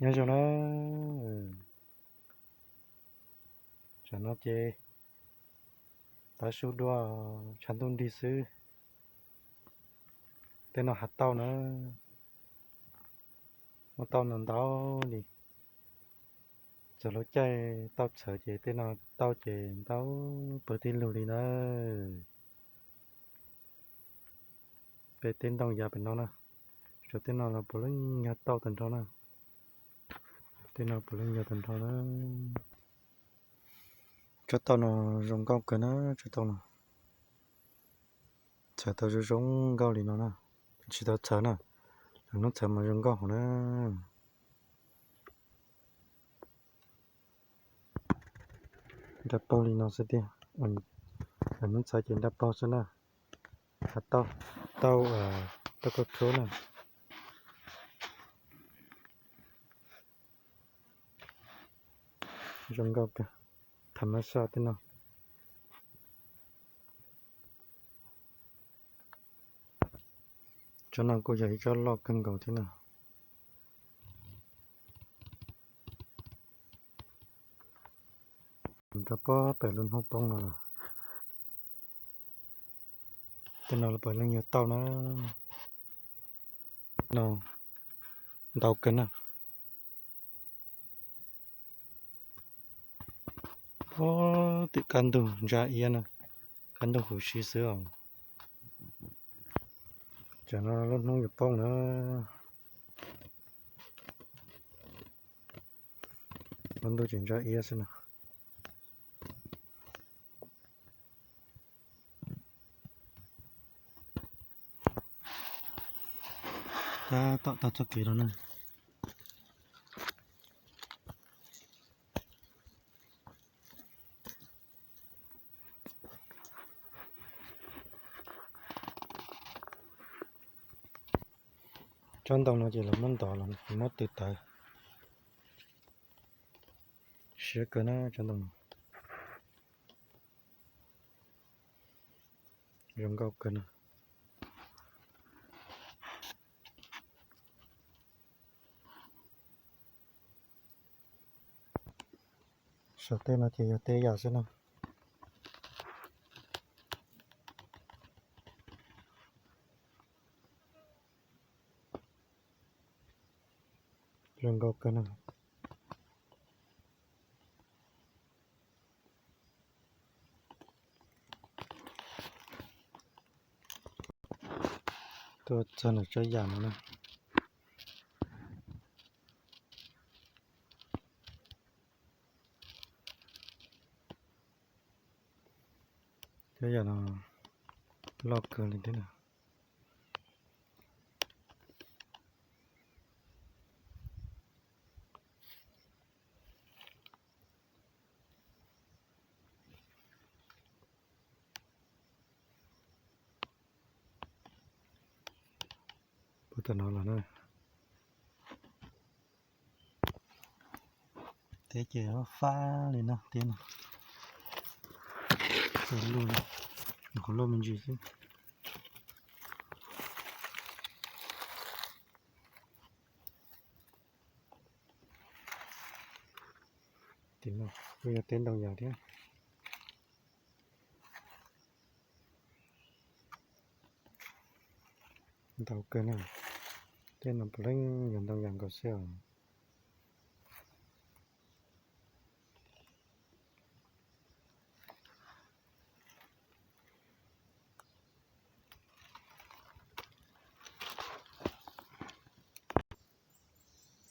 Nyob zoo na, tsam no ces tav su dua, tshav ntuj nrig xwb. Tej no hav tauj na, muaj tauj ntau ntau li. Txog lub caij tauj txhawv ces tej no tauj ces ntau pawg tib lug li na. Peb teb ntoo yav pem no na, tshuav tej no los puav leej yog tauj tag nrho na. Tej no puav leej yog tag nrho na. Tsob tauj no zoo nkauj kawg na, tsob tauj no. Txhawv tau zoo zoo nkauj li no na, tsis tau txhawv na, lwm hnub txhawv mas zoo nkauj hauv na. Nra paug li no xwb tiag, lwm hnub txhawv ces nra paug xwb na. Hav tauj, tauj, tauj kauj rhuab na. Zoo nkauj kawg, tham mab saj tej no. Tsob no kuj yog ib tsob loj kawg nkaus thiab na. Mus rau pob pem lub hnub poob no los. Tej no los puav leej yog tauj na. No ntau kawg na. Ob, twb kaj ntug ntsa iab na, kaj ntug huv si xwb os. Tsam no lub hnub yuav poob na. Lub ntuj tseem ntsa iab xwb na. Tab tom taug txoj kev no na. Tsob ntoo no ces lawv muab ntov los muab tw tawv. Siab kawg na tsob ntoo no. Zoo nkauj kawg na. Saum tej no ces yog teb yam xwb na. Zoo nkauj kawg na. Tuaj txog ntawm tsob yam no na. Tsob yam no loj kawg li thiab na. Puag tom no los na. Teb ces fab li no, teb no. Qhov loj me ntsis xwb. Tim no kuj yog teb ntoo yas thiab. Ntau kawg na, tej no puav leej yog ntoo yas nkaus xwb os.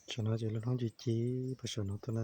Saum no ces lub hnub ci ci puag saum no tuaj na.